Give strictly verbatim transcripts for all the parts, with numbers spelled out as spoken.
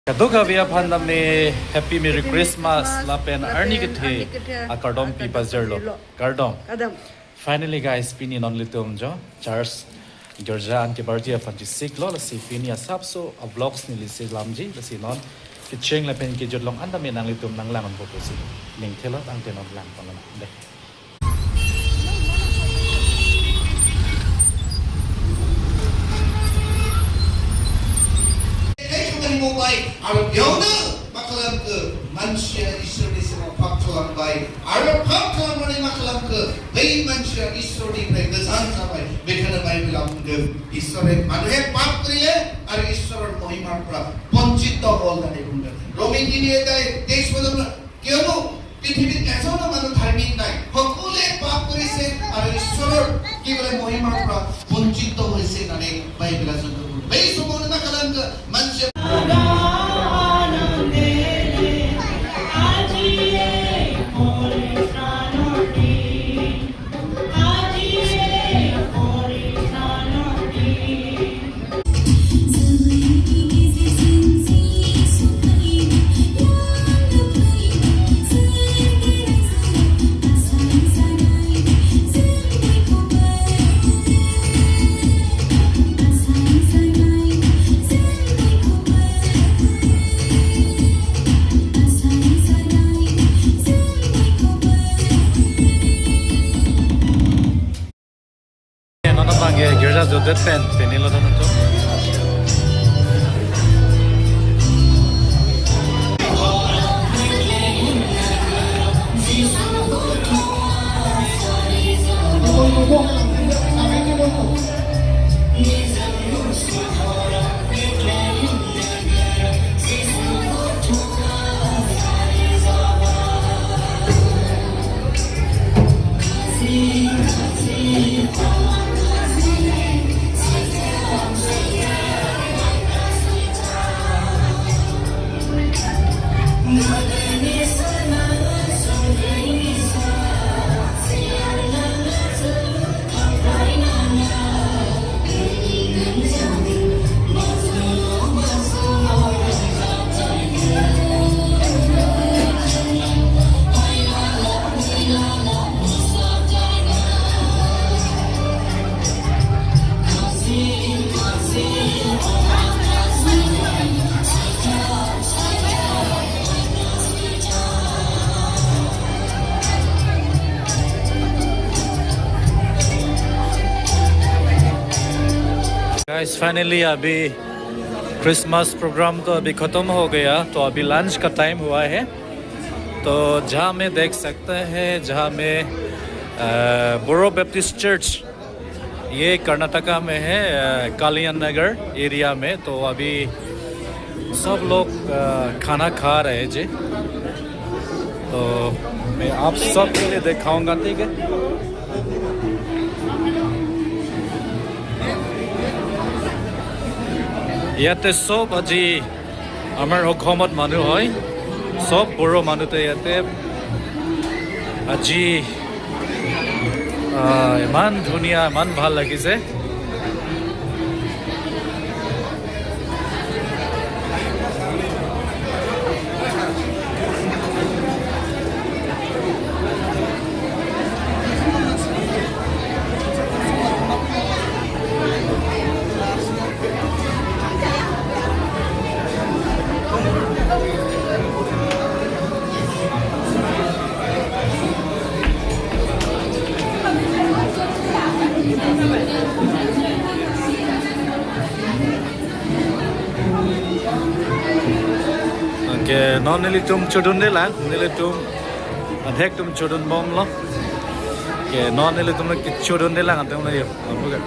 Kadokave aphan tame Happy Merry Christmas lapen arni kethe akardom pi pajirlo. Kardom. Kardom. Finally guys, pini non nelitum jo church girja an kebarji aphan chesiklo, lasi pini asapso a vlogs neli si lamji, lasi non kecheng lapen kejut along an tame nanglitum nanglang-unpo pusi ning thelo, tangte non lang pon lang. Dei. Hai kami mobile, aro biong na, makalam ke, manusia Isor ni semua pak kalam bai, aro pak kalam mani makalam ke, bai manusia Isor ni bai bezan sampai, bekana bai bilang ke, Isor ni manu hai pap kri le, aro Isor mohima pra, ponchit to hol na de bunda. Romi kini etai, teis bolong na, কিয়নো পৃথিৱীত এজনো মানুহ ধাৰ্মিক নাই, সকলোৱে পাপ কৰিছে আৰু ঈশ্বৰৰ কি বোলে মহিমাৰ পৰা বঞ্চিত হৈছে, মানে বাইবেল আচলতে কৈ আছে। এই সময়ত না কালাংগ মঞ্চ Non abang ke girja jodetpen pini lo don tu. Guys, finally अभी क्रिसमस प्रोग्राम तो अभी खत्म हो गया, तो अभी लंच का टाइम हुआ है। तो जहाँ में देख सकते हैं, जहाँ में, अ, बोरो बैप्टिस्ट चर्च, ये कर्नाटका में है, अ, कल्याण नगर एरिया में। तो अभी सब लोग, अ, खाना खा रहे जी। तो मैं आप सब के लिए दिखाऊंगा, ठीक है? ইয়াতে সব আজি আমাৰ অসমত মানুহ হয়, সব বড়ো মানুহ তো ইয়াতে আজি, আহ, ইমান ধুনীয়া, ইমান ভাল লাগিছে। Okay, non nelitum chodundelang, nelitum adhek atum chodunbomlo. Okay, non nelitum ke chodundelang atum na yo. Bukan.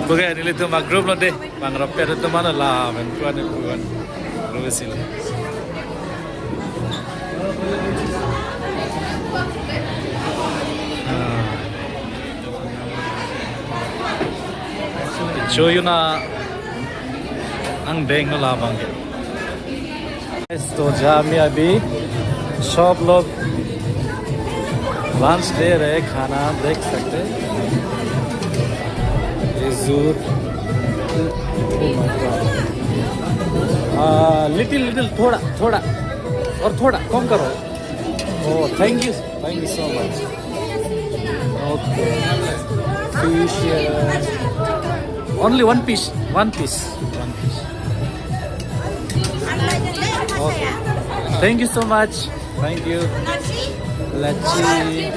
Bukan, nelitum a group lo dei. Bang rapet atum mana la, men kuan kuan. Lu sila. Ah. Cho yuna ang deng no labang ke. तो जहाँ में अभी सब लोग लंच दे रहे, खाना देख सकते हैं। ये Zur. Oh my God. Uh, little, little, थोड़ा, थोड़ा, और थोड़ा कम करो। Oh, thank you, thank you so much. Okay. Fish. Uh, only one piece, one piece, one piece. Okay. Thank you so much. Thank you. लच्छी।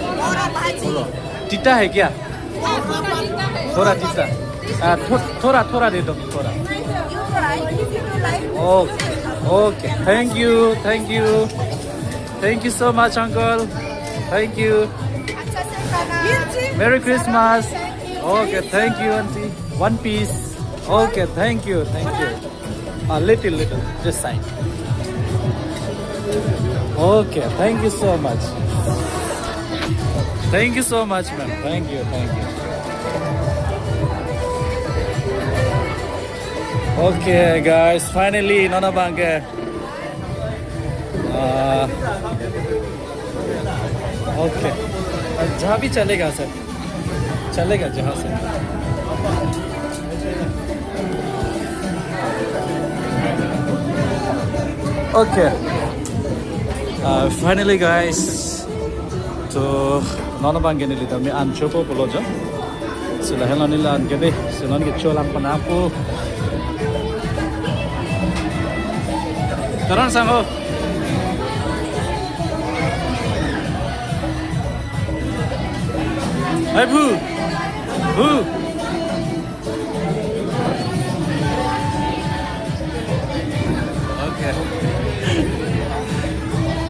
तीता है क्या? थोड़ा तीता। आ, थो-, थोड़ा, थोड़ा दे दो, थोड़ा। Okay, okay. Thank you, thank you. Thank you so much, uncle. Thank you. Merry Christmas. Okay, thank you, auntie. One piece. Okay, thank you, thank you. A little, little, this side. Okay, thank you so much. Thank you so much, ma'am. Thank you, thank you. Okay, guys, finally, non abang ke. Uh, okay. जहाँ भी चलेगा, सर। चलेगा जहाँ से। Okay. Uh, finally, guys. To non abang ke neli tame an chopo pulo jo. Si lahenlo neli an ke dei. Si non ke cholang panapo. Karon sang ho. Hai bu. Bu.